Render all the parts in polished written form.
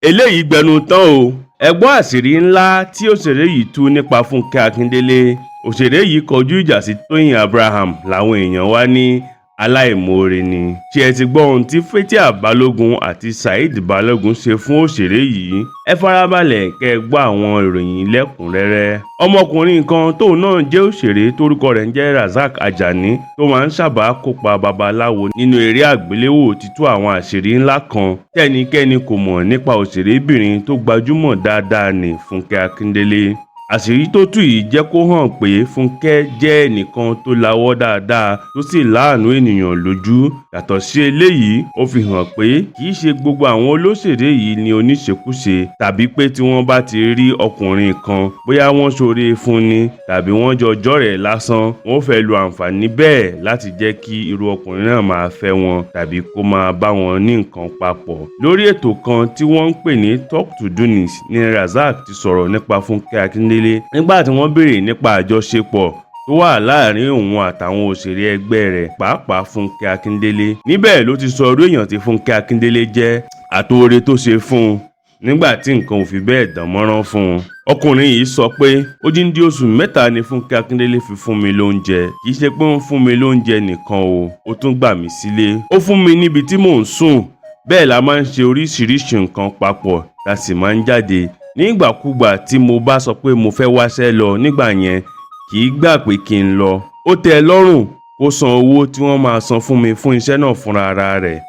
Eléyìí gbẹnu tán o. Ẹ gbọ́ àṣírí ńlá tí òṣèré yìí tú nípa Fúnkẹ́ Akíndélé. Òṣèré yìí kọjú ìjà sí Tóyìn Abraham, làwọn èèyàn wá ní aláìmoore ni. Ṣé ẹ ti gbọ́ ohun tí Fathia Balogun àti Saheed Balogun ṣe fún òṣèré yìí? Ẹ farabalẹ̀ kẹ́ ẹ gbọ́ àwọn ìròyìn lẹ́kùnrẹ́rẹ́. Ọmọkùnrin kan tóun náà jẹ́ òṣèré, tórúkọ rẹ̀ ń jẹ́ Rasaq Ajani, tó máa ń sábà kópa babaláwo nínú eré àgbéléwò, ti tú àwọn àṣírí ńlá kan tẹ́nikẹ́ni kò mọ̀ nípa òṣèrébìnrin tó gbajúmọ̀ dáadáa ní, Fúnkẹ́ Akíndélé. Àṣírí tó tú yìí jẹ́ kó hàn pé Fúnkẹ́ jẹ́ ẹnìkan tó lawọ́ dáadáa, tó sì láàánú ènìyàn lójú. Yàtọ̀ sí eléyìí, ó fi hàn pé kì í ṣe gbogbo àwọn olóṣèré yìí ní oníṣekúṣe, tàbí pé tí wọ́n bá ti rí ọkùnrin kan, bóyá wọ́n ṣoore fún ni tàbí wọ́n jọ jọ́rẹ̀ẹ́ lásán, wọ́n fẹ́ lo àǹfààní bẹ́ẹ̀ láti jẹ́ kí irú ọkùnrin náà máa fẹ́ wọn tàbí kó máa bá wọn ní nǹkan papọ̀. Lórí ètò kan tí wọ́n ń pè ní Talk to Dunis ní Rasaq ti sọ̀rọ̀ nípa Fúnkẹ́ Akíndélé, nígbà tí wọ́n béèrè nípa àjọṣepọ̀ tó wà láàrin òun àtàwọn òṣèré ẹgbẹ́ rẹ̀, pàápàá Fúnkẹ́ Akíndélé. Níbẹ̀ ló ti sọ irú èèyàn tí Fúnkẹ́ Akíndélé jẹ́ àtoore tó ṣe fún un nígbà tí nǹkan ò fi bẹ́ẹ̀ dán mọ́rán fún un. Ọkùnrin yìí sọ pé odindi oṣù 3 ni Fúnkẹ́ Akíndélé fi fún mi lóúnjẹ. Kì í ṣe pé ó ń fún mi lóúnjẹ nìkan o, ó tún gbà mí sílé, ó fún mi níbi tí mò ń sùn. Bẹ́ẹ̀ la máa ń ṣe oríṣiríṣi nǹkan papọ̀, tá a sì máa ń jáde. Nígbàkúgbà tí mo bá sọ pé mo fẹ́ wáṣẹ́ lọ nígbà yẹn, kì í gbà pé kí n lọ. Ó tẹ́ ẹ lọ́rùn kó san owó tí wọ́n máa san fún mi fún iṣẹ́ náà fúnra ara rẹ̀.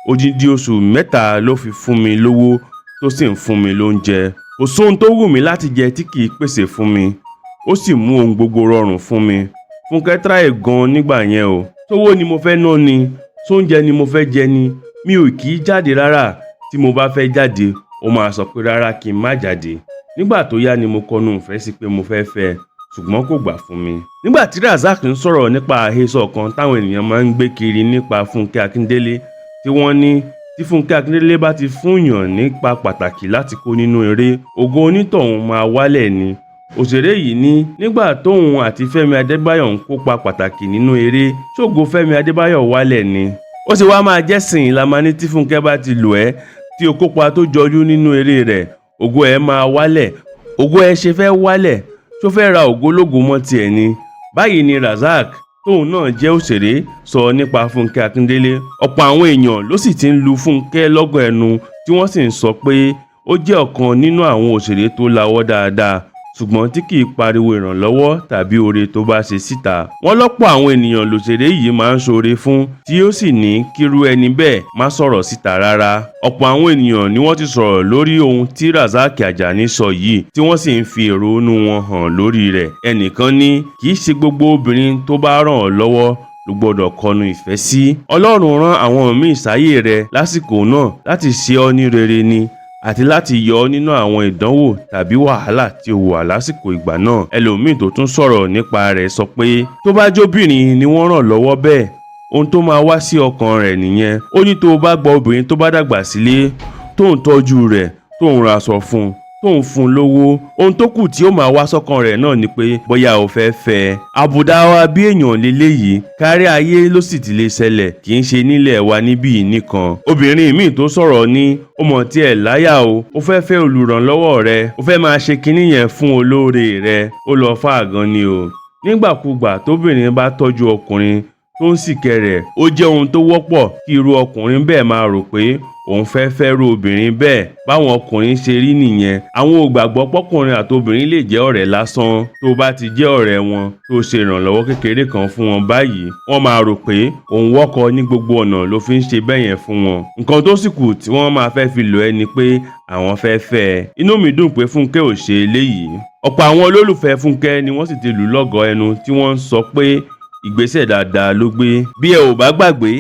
Odindi oṣù 3 ló fi fún mi lówó, tó sì ń fún mi lóúnjẹ. Kò sóhun tó wù mí láti jẹ tí kì í pèsè fún mi. Ó sì mú ohun gbogbo rọrùn fún mi. Fúnkẹ́ try gan nígbà yẹn o. Sówó ni mo fẹ́ ná ni, sóúnjẹ ni mo fẹ́ jẹ ni? Mi ò kì í jáde rárá. Tí mo bá fẹ́ jáde, ó máa sọ pé rárá, kí n má jáde. Nígbà tó yá ni mo kọnu ìfẹ́ sí pé mo fẹ́ fẹ́ ẹ, ṣùgbọ́n kò gbà fún mi. Nígbà tí Rasaq ń sọ̀rọ̀ nípa àhesọ kan táwọn ènìyàn máa ń gbé kiri nípa Fúnkẹ́ Akíndélé, tí wọ́n ní tí Fúnkẹ́ Akíndélé bá ti fúnyàn nípa pàtàkì láti kó nínú eré, ògo onítọ̀hún máa wálẹ̀ ni, òṣèré yìí ní nígbà tóun àti Fẹ́mi Adébáyọ̀ ń kópa pàtàkì nínú eré, ṣógo Fẹ́mi Adébáyọ̀ wálẹ̀ ni? Ó sì wá máa jẹ́sìn la máa ní tí Fúnkẹ́ bá ti lò ẹ́, tí o kópa tó jọjú nínú eré rẹ̀, ògo ẹ̀ máa wálẹ̀. Ògo ẹ̀ ṣe fẹ́ wálẹ̀? Tó fẹ́ ra ògo lógo mọ́ tiẹ̀ ni? Báyìí ni Rasaq, tóun náà jẹ́ òṣèré, sọ nípa Fúnkẹ́ Akíndélé. Ọ̀pọ̀ àwọn èèyàn ló sì ti ń lu Fúnkẹ́ lọ́gọ̀ ẹnu, tí wọ́n sì ń sọ pé ó jẹ́ ọ̀kan nínú àwọn òṣèré tó lawọ́ dáadáa, ṣùgbọ́n tí kì í pariwo ìrànlọ́wọ́ tàbí oore tó bá ṣe síta. Wọ́n lọ́pọ̀ àwọn ènìyàn lòṣèré yìí máa ń ṣoore fún, tí ó sì ní kírú ẹni bẹ́ẹ̀ má sọ̀rọ̀ síta rárá. Ọ̀pọ̀ àwọn ènìyàn ni wọ́n ti sọ̀rọ̀ lórí ohun tí Rasaq Ajani sọ yìí, tí wọ́n sì ń fi èrò inú wọn hàn lórí rẹ̀. Ẹnìkan ní kì í ṣe gbogbo obìnrin tó bá ràn ọ́ lọ́wọ́ ló gbọ́dọ̀ kọnu ìfẹ́ sí. Ọlọ́run rán àwọn míì sáyé rẹ lásìkò náà láti ṣe ọ́ ní rere ni, àti láti yọ ọ́ nínú àwọn ìdánwò tàbí wàhálà tí ó wà lásìkò ìgbà náà. Ẹlòmíì tó tún sọ̀rọ̀ nípa rẹ̀ sọ pé tó bá jóbìnrin ni wọ́n ràn lọ́wọ́ bẹ́ẹ̀, ohun tó máa wá sí ọkàn rẹ̀ nìyẹn. Ó ní tó o bá gba obìnrin tó bá dàgbà sílé, tó ń tọ́jú rẹ̀, tó ń raṣọ fún un, tó ń fún un lówó, ohun tó kù tí ó máa wá sọ́kàn rẹ̀ náà ni pé bóyá o fẹ́ fẹ́ ẹ. Àbùdá wa bí èèyàn leléyìí, kárí ayé ló sì ti lè ṣẹlẹ̀, kì í ṣe nílẹ̀ wa níbí yìí nìkan. Obìnrin míì tó sọ̀rọ̀ ní ó mọ̀ tí ẹ̀ láyà o, ó fẹ́ fẹ́ olùrànlọ́wọ́ rẹ, ó fẹ́ máa ṣe kinní yẹn fún olóore rẹ. Ó lọ fà gan ni o. Nígbàkúgbà tóbìnrin bá tọ́jú ọkùnrin, tó ń sìkẹ́ rẹ̀, ó jẹ́ ohun tó wọ́pọ̀ kí irú ọkùnrin bẹ́ẹ̀ máa rò pé òun fẹ́ fẹ́rù obìnrin bẹ́ẹ̀. Báwọn ọkùnrin ṣe rí nìyẹn. Àwọn ò gbàgbọ́ pọ́kùnrin àtobìnrin lè jẹ́ ọ̀rẹ́ lásán. Tó bá ti jẹ́ ọ̀rẹ́ wọn, tó ṣe ìrànlọ́wọ́ kékeré kan fún wọn báyìí, wọ́n máa rò pé òun wọ́kọ ní gbogbo ọ̀nà ló fi ń ṣe bẹ́yẹn fún wọn. Nǹkan tó sì kù tí wọ́n máa fẹ́ fi lò ẹ́ ni pé àwọn fẹ́ fẹ́ ẹ. Inú mi dùn pé Fúnkẹ́ ò ṣe eléyìí. Ọ̀pọ̀ àwọn olólùfẹ́ Fúnkẹ́ ni wọ́n sì ti lù lọ́gọ̀ọ́ ẹnu, tí wọ́n ń sọ pé ìgbésẹ̀ dáadáa ló gbé. Bí ẹ ò bá gbàgbé,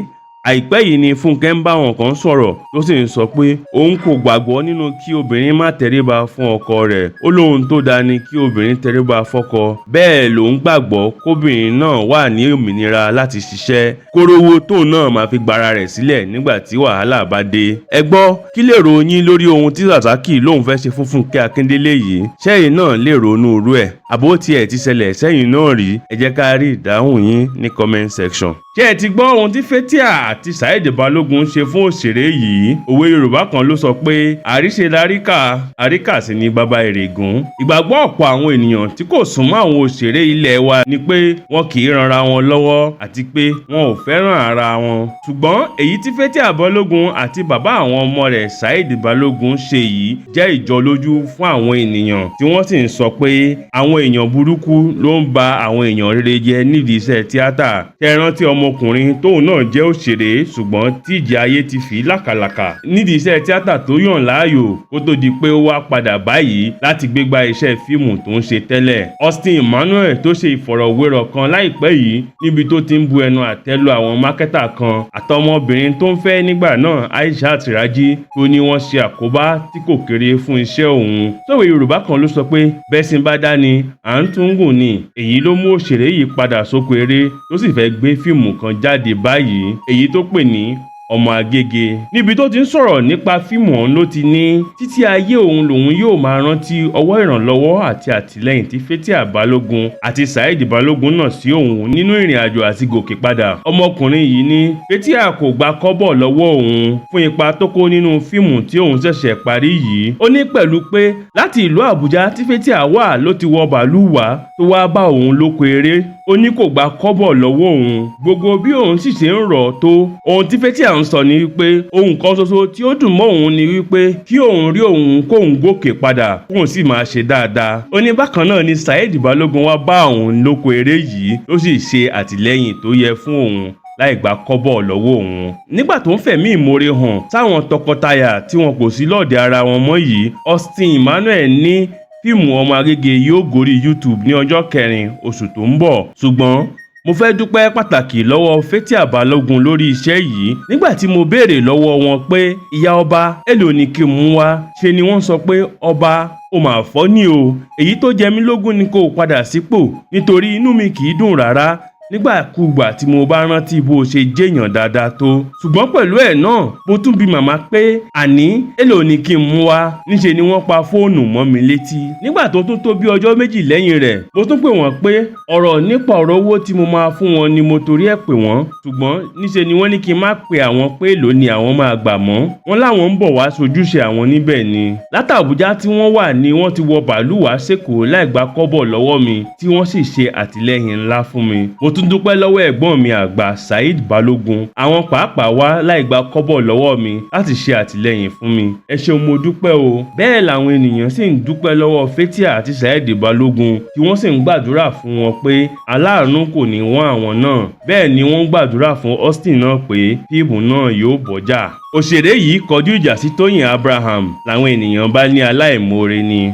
àìpẹ́ yìí ni Fúnkẹ́ ń bá àwọn kan sọ̀rọ̀, tó sì ń sọ pé òun kò gbàgbọ́ nínú kí obìnrin má tẹríba fún ọkọ rẹ̀. Ó lóhun tó dáa ni kí obìnrin tẹríba fọ́kọ. Bẹ́ẹ̀ lòun gbàgbọ́ kóbìnrin náà wà ní òmìnira láti ṣiṣẹ́, kórówó tóun náà máa fi gbára rẹ̀ sílẹ̀ nígbà tí wàhálà bá dé. Ẹ gbọ́, kí lè ròyìn lórí ohun tí Rasaki lóun fẹ́ ṣe fún Fúnkẹ́ Akíndélé yìí? Ṣẹ́yìn náà lè ronú irú ẹ̀? Àbó tiẹ̀ ti ṣẹlẹ̀ sẹ́yìn náà rí? Ẹ jẹ́ ká rí ìdáhùn yín ní comment section. Ṣé ẹ ti gbọ́ ohun tí Fathia àti Saheed Balogun ṣe fún òṣèré yìí? Òwe Yorùbá kan ló sọ pé àríṣe láríkà, àríkà sì ni bàbá ìrègùn. Ìgbàgbọ́ ọ̀pọ̀ àwọn ènìyàn tí kò súnmọ́ àwọn òṣèré ilé wa ni pé wọn kì í ranra wọn lọ́wọ́ àti pé wọn ò fẹ́ràn ara wọn. Ṣùgbọ́n èyí tí Fathia Balogun àti bàbá àwọn ọmọ rẹ̀ Saheed Balogun ṣe yìí jẹ́ ìjọlójú fún àwọn ènìyàn, tí wọ́n sì ń sọ pé àwọn èèyàn burúkú ló ń ba àwọn èèyàn rere jẹ́ nídìí iṣẹ́ tíátà. Ṣé ẹ rántí ọmọkùnrin tóun náà jẹ́ òṣèré, ṣùgbọ́n tí ìjì ayé ti fi lákàlàkà nídìí iṣẹ́ tíátà tó yàn láàyò, kó tó di pé ó wá padà báyìí láti gbégbá iṣẹ́ fíìmù tó ń ṣe tẹ́lẹ̀? Austin Emmanuel tó ṣe ìfọ̀rọ̀wérọ̀ kan láìpẹ́ yìí níbi tó ti ń bu ẹnu àtẹ́ lu àwọn marketer kan àtọmọbìnrin tó ń fẹ́ nígbà náà, Aishat Raji, tó ní wọ́n ṣe àkóbá tí kò kéré fún iṣẹ́ òun. Sówe Yorùbá kan ló sọ pé bẹ́sìn bá dání à ń tún gùn ni. Èyí ló mú òṣèré yìí padà sóko eré, tó sì fẹ́ gbé fíìmù kan jáde báyìí, èyí tó pè ní Ọmọ Agége. Níbi tó ti ń sọ̀rọ̀ nípa fíìmù ọ̀hún ló ti ní títí ayé òun lòun yóò máa rántí ọwọ́ ìrànlọ́wọ́ àti àtìlẹ́yìn tí Fathia Balogun àti Saheed Balogun náà sí òun nínú ìrìn àjò àti gòkè padà. Ọmọkùnrin yìí ní Fathia kò gba kọ́bọ̀ lọ́wọ́ òun fún ipa tó kó nínú fíìmù tí òun ṣẹ̀ṣẹ̀ parí yìí. Ó ní pẹ̀lú pé láti ìlú Àbújá tí Fathia wà ló ti wọ bàálù wá tó wá bá òun lóko eré. Ó ní kò gba kọ́bọ̀ lọ́wọ́ òun, gbogbo bí òun sì ṣe ń rọ̀ tó. Ohun tí Fathia ń sọ ni wípé ohun kan ṣoṣo tí ó dùn mọ́ òun ni wípé kí òun rí òun kóun gòkè padà, kóun sì máa ṣe dáadáa. Ó ní bákan náà ni Saheed Balogun wá bá òun lóko eré yìí, ló sì ṣe àtìlẹ́yìn tó yẹ fún òun láì gba kọ́bọ̀ lọ́wọ́ òun. Nígbà tó ń fẹ̀mí ìmoore hàn sáwọn tọkọtaya tí wọn kò sí lọ́ọ̀dẹ̀ ara wọn mọ́ yìí, Austin Emmanuel ní fíìmù Ọmọ Agége yóò gorí YouTube ní ọjọ́ 4 oṣù tó ń bọ̀. Ṣùgbọ́n mo fẹ́ dúpẹ́ pàtàkì lọ́wọ́ Fathia Balogun lórí iṣẹ́ yìí. Nígbà tí mo béèrè lọ́wọ́ wọn pé ìyá ọba, èló ni kí n mú wá, ṣe ni wọ́n sọ pé ọba ó mà fọ́ ní o. Èyí tó jẹ mí lógún ni kó o padà sípò, nítorí inú mi kì í dùn rárá nígbàkúùgbà tí mo bá rántí bó ṣe jẹ́yàn dáadáa tó. Ṣùgbọ́n pẹ̀lú ẹ̀ náà, mo tún bi màmá pé àní èló ni kí n mú wá, níṣe ni wọ́n pa fóònù mọ́ mi létí. Nígbà tó tún tó bí ọjọ́ 2 lẹ́yìn rẹ̀, mo tún pè wọ́n pé ọ̀rọ̀ nípa ọ̀rọ̀ owó tí mo máa fún wọn ni mo torí ẹ̀ pè wọ́n, ṣùgbọ́n níṣe ni wọ́n ní kí n má pe àwọn pé èló ni àwọn máa gbà mọ́. Wọ́n láwọn ń bọ̀ wá sojúṣe àwọn níbẹ̀ ni. Látàbújá tí wọ́n wà ni wọ́n ti wọ bàálù wá sÉkòó láì gba kọ́bọ̀ lọ́wọ́ mi, tí wọ́n sì ṣe àtìlẹ́yìn ńlá fún mi. Mo tún dúpẹ́ lọ́wọ́ ẹ̀gbọ́n mi àgbà Saheed Balogun. Àwọn pàápàá wá láì gba kọ́bọ̀ lọ́wọ́ mi láti ṣe àtìlẹ́yìn fún mi. Ẹ ṣeun, mo dúpẹ́ o. Bẹ́ẹ̀ làwọn ènìyàn sì ń dúpẹ́ lọ́wọ́ Fathia àti Saheed Balogun, tí wọ́n sì ń gbàdúrà fún wọn pé aláàánú kò ní wọ́n àwọn náà. Bẹ́ẹ̀ ni wọ́n ń gbàdúrà fún Austin náà pé fíìmù náà yóò bọ́jà. Òṣèré yìí kọjú ìjà sí Tóyìn Abraham, làwọn ènìyàn bá ní aláìmoore ni.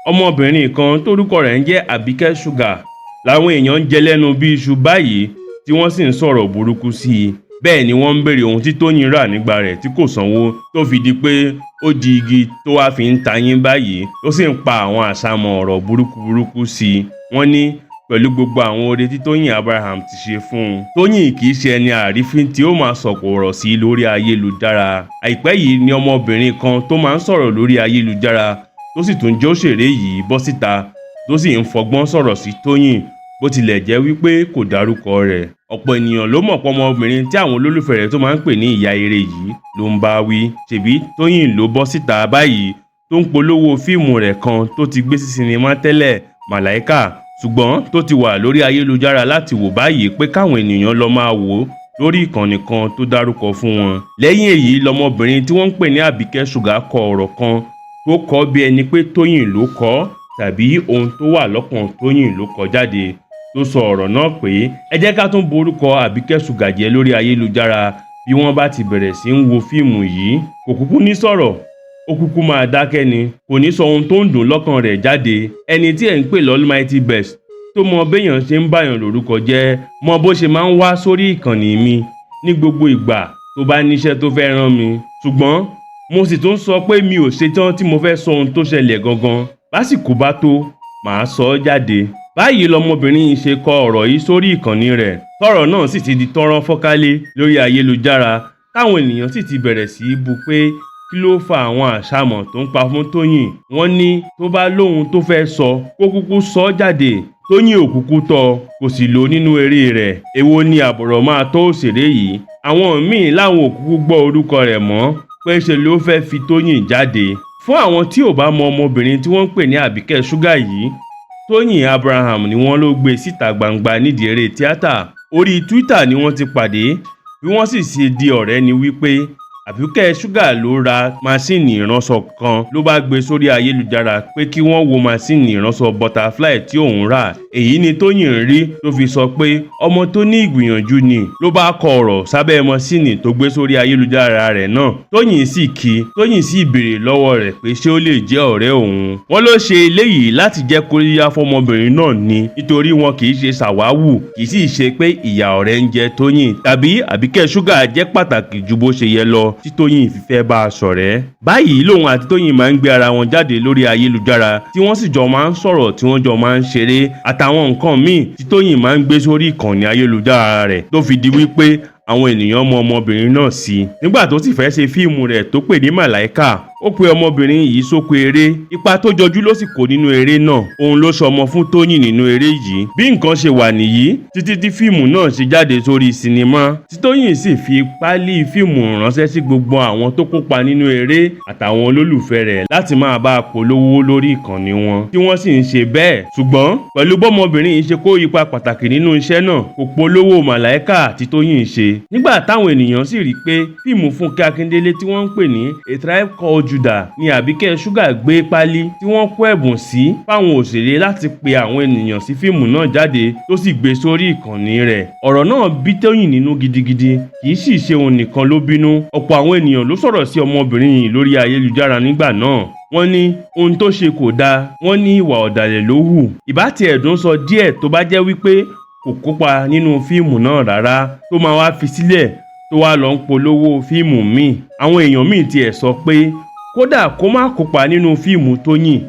Ọmọbìnrin kan tórúkọ rẹ̀ ń jẹ́ Àbíkẹ́ Sugar làwọn èèyàn ń jẹ lẹ́nu bí iṣu báyìí, tí wọ́n sì ń sọ̀rọ̀ burúkú sí i. Bẹ́ẹ̀ ni wọ́n ń béèrè ohun tí Tóyìn rà nígbà rẹ̀ tí kò sanwó, tó fi di pé ó di igi tó wá fi ń tayín báyìí, tó sì ń pa àwọn àṣàmọ̀ ọ̀rọ̀ burúkú burúkú sí i. Wọ́n ní pẹ̀lú gbogbo àwọn oore tí Tóyìn Abraham ti ṣe fún un, Tóyìn kì í ṣe ẹni àrífín tí ó máa sọ̀kò ọ̀rọ̀ sí lórí ayélujára. Àìpẹ́ yìí ni ọmọbìnrin kan tó máa ń sọ̀rọ̀ lórí ayélujára, tó sì tún jẹ́ òṣèré yìí, bọ́ síta, tó sì ń fọgbọ́n sọ̀rọ̀ sí Tóyìn, bó tilẹ̀ jẹ́ wípé kò dárúkọ rẹ̀. Ọ̀pọ̀ ènìyàn ló mọ̀ pé ọmọbìnrin tí àwọn olólùfẹ́ rẹ̀ tó máa ń pè ní ìyá eré yìí ló ń bá wí. Ṣèbí Tóyìn ló bọ́ síta báyìí tó ń polówó fíìmù rẹ̀ kan tó ti gbé sí sinimá tẹ́lẹ̀, Màláíkà, ṣùgbọ́n tó ti wà lórí ayélujára láti wò báyìí, pé káwọn ènìyàn lọ máa wò ó lórí ìkànnì kan tó dárúkọ fún wọn. Lẹ́yìn èyí lọmọbìnrin tí wọ́n ń pè ní Àbíkẹ́ Sugar kọ ọ̀rọ̀ kan tó kọ bí ẹni pé Tóyìn ló kọ, tàbí ohun tó wà lọ́kàn Tóyìn ló kọ jáde, tó sọ ọ̀rọ̀ náà pé ẹ jẹ́ ká tún borúkọ Àbíkẹ́ Sugar jẹ́ lórí ayélujára. Bí wọ́n bá ti bẹ̀rẹ̀ sí ń wo fíìmù yìí, kò kúkú ní sọ̀rọ̀, ó kúkú máa dákẹ́ ni, kò ní sọ ohun tó ń dùn lọ́kàn rẹ̀ jáde. Ẹni tí ẹ̀ ń pè l'Almighty Best, tó mọ béèyàn ṣe ń báyàn lórúkọ jẹ́, mọ bó ṣe máa ń wá sórí ìkànnì mi ní gbogbo ìgbà tó bá níṣẹ́ tó fẹ́ rán mi, ṣùgbọ́n mo sì tún sọ pé mi ò ṣetán tí mo fẹ́ sọ ohun tó ṣẹlẹ̀ gangan. Básìkò bá tó, màá sọ ọ́ jáde. Báyìí lọmọbìnrin yìí ṣe kọ ọ̀rọ̀ yìí sórí ìkànnì rẹ̀, tọ́rọ̀ náà sì ti di tọ́rán fọ́nkálé lórí ayélujára, táwọn ènìyàn sì ti bẹ̀rẹ̀ sí í bu pé kí ló fa àwọn àṣàmọ̀ tó ń pa fún Tóyìn. Wọ́n ní tó bá lóhun tó fẹ́ sọ, kó kúkú sọ ọ́ jáde. Tóyìn ò kúkú tọ́, kò sì lò nínú eré rẹ̀. Èwo ni àbọ̀rọ̀ máa tọ́ òṣèré yìí? Àwọn míín làwọn ò kúkú gbọ́ orúkọ rẹ̀ mọ́, pé ṣe ló fẹ́ẹ́ fi Tóyìn jáde. Fún àwọn tí ò bá mọ ọmọbìnrin tí wọ́n ń pè ní Àbíkẹ́ Ṣúgà yìí, Tóyìn Abraham ni wọ́n ló gbé síta gbangba nídìí eré tíátà. Orí Twitter ni wọ́n ti pàdé. Bí wọ́n sì ṣe di ọ̀rẹ́ ni wípé Àbíkẹ́ Ṣúgà ló ra máṣíìnì ìránṣọ kan, ló bá gbé sórí ayélujára pé kí wọ́n wo máṣíìnì ìránṣọ butterfly tí òun rà. Èyí ni Tóyìn rí tó fi sọ pé ọmọ tó ní ìgbìyànjú ni, ló bá kọ ọ̀rọ̀ sábẹ́ máṣíìnì tó gbé sórí ayélujára rẹ̀ náà. Tóyìn sì kí, Tóyìn sì béèrè lọ́wọ́ rẹ̀ pé ṣé ó lè jẹ́ ọ̀rẹ́ òun. Wọ́n ló ṣe eléyìí láti jẹ́ kóríyá fọmọbìnrin náà ni, nítorí wọn kì í ṣe ṣàwáwù, kì í sì ṣe pé ìyà ọ̀rẹ́ ń jẹ Tóyìn tàbí Àbíkẹ́ Ṣúgà jẹ́ pàtàkì ju bó ṣe yẹ lọ tí Tóyìn fi fẹ́ bá a ṣọ̀rẹ́. Báyìí lòun àti Tóyìn máa ń gbé ara wọn jáde lórí ayélujára, tí wọ́n sì jọ máa ń sọ̀rọ̀, tí wọ́n jọ máa ń ṣeré àtàwọn nǹkan míì tí Tóyìn máa ń gbé sórí ìkànnì ayélujára rẹ̀, tó fi di wípé àwọn ènìyàn mọ ọmọbìnrin náà sí. Nígbà tó sì fẹ́ ṣe fíìmù rẹ̀ tó pè ní Màláíkà, ó pe ọmọbìnrin yìí sóko eré. Ipa tó jọjú ló sì kó nínú eré náà. Òun ló ṣọmọ fún Tóyìn nínú eré yìí. Bí nǹkan ṣe wà nìyí títí tí fíìmù náà ṣe jáde sórí sinimá, tí Tóyìn sì fi páálí fíìmù ránṣẹ́ sí gbogbo àwọn tó kópa nínú eré àtàwọn olólùfẹ́ rẹ̀ láti máa bá a polówó lórí ìkànnì wọn, tí wọ́n sì ń ṣe bẹ́ẹ̀. Ṣùgbọ́n pẹ̀lú bọ́mọbìnrin yìí ṣe kó ipa pàtàkì nínú iṣẹ́ náà, kò polówó Màláíkà tí Tóyìn ṣe. Nígbà táwọn ènìyàn sì rí i pé fíìmù Fúnkẹ́ Akíndélé tí wọ́n ń pè ní A Tribe Called Judah ni Àbíkẹ́ Ṣúgà gbé pálí tí wọ́n kó ẹ̀bùn sí fáwọn òṣèré láti pe àwọn ènìyàn sí fíìmù náà jáde, tó sì gbé sórí ìkànnì rẹ̀, ọ̀rọ̀ náà bí Tóyìn nínú gidigidi. Kì í sì ṣe òun nìkan ló bínú, ọ̀pọ̀ àwọn ènìyàn ló sọ̀rọ̀ sí ọmọbìnrin yìí lórí ayélujára nígbà náà. Wọ́n ní ohun tó ṣe kò dáa, wọ́n ní ìwà ọ̀dàlẹ̀ ló hù. Ìbá tiẹ̀ dùn sọ díẹ̀ tó bá jẹ́ wípé kò kópa nínú fíìmù náà rárá, tó máa wá fi sílẹ̀ tó wá lọ ń polówó fíìmù míì. Àwọn èèyàn míì tiẹ̀ sọ pé kódà kó má kópa nínú fíìmù Tóyìn,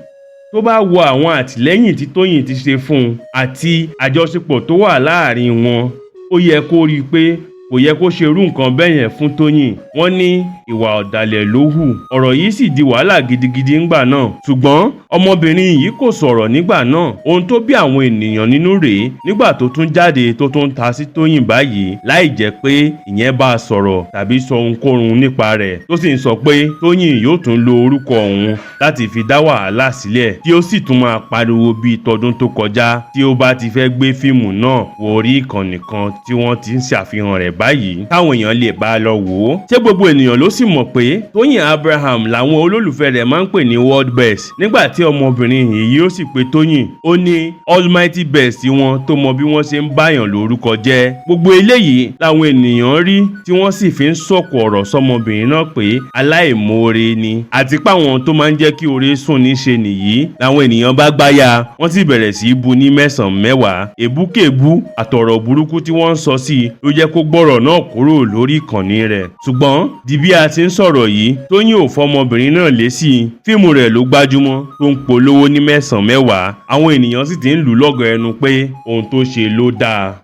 tó bá wo àwọn àtìlẹ́yìn tí Tóyìn ti ṣe fún un àti àjọṣepọ̀ tó wà láàrin wọn, ó yẹ kó rí i pé kò yẹ kó ṣerú nǹkan bẹ́ẹ̀ yẹn fún Tóyìn. Wọ́n ní ìwà ọ̀dàlẹ̀ ló hù. Ọ̀rọ̀ yìí sì di wàhálà gidigidi ńgbà náà, ṣùgbọ́n ọmọbìnrin yìí kò sọ̀rọ̀ nígbà náà. Ohun tó bí àwọn ènìyàn nínú rèé nígbà tó tún jáde tó tún ta sí Tóyìn báyìí, láì jẹ́ pé ìyẹn bá a sọ̀rọ̀ tàbí sọ ohunkóhun nípa rẹ̀, tó sì ń sọ pé Tóyìn yóò tún lo orúkọ òun láti fi dá wàhálà sílẹ̀, tí ó sì tún máa pariwo bíi tọdún tó kọjá tí ó bá ti fẹ́ gbé fíìmù náà wọ orí ìkànnì kan tí wọ́n ti ń ṣàfihàn rẹ̀ báyìí táwọn èèyàn lè bá a lọ wò ó. Ṣé gbogbo ènìyàn ló sì mọ̀ pé Tóyìn Abraham làwọn olólùfẹ́ rẹ̀ máa ń pè ní world best? Nígbà tí ọmọbìnrin yìí yóò sì pe Tóyìn, ó ní almighty best wọn tó mọ bí wọ́n ṣe ń báyàn lórúkọ jẹ́. Gbogbo eléyìí làwọn ènìyàn rí tí wọ́n sì fi ń sọ̀kò ọ̀rọ̀ sọmọbìnrin náà pé aláìmoore ni, àti páwọn tó máa ń jẹ́ kí oore sùn ní ṣe nìyí. Làwọn ènìyàn bá gbáyà, wọ́n sì bẹ̀rẹ̀ sí í bu ní mẹ́sàn-án mẹ́wàá. Èbúkèbú àtọ̀rọ̀ burúkú tí wọ́n ń sọ sí i ló jẹ́ kó gbọ́rọ̀ náà kúrò lórí ìkànnì rẹ̀. Ṣùgbọ́n di bí a ti ń sọ̀rọ̀ yìí, Tóyìn ò fọmọbìnrin náà lésì. Fíìmù rẹ̀ ló gbájúmọ́ tó ń polówó ní mẹ́sàn-án mẹ́wàá. Àwọn ènìyàn sì ti ń lù ú lọ́gọ ẹnu pé ohun tó ṣe ló dáa.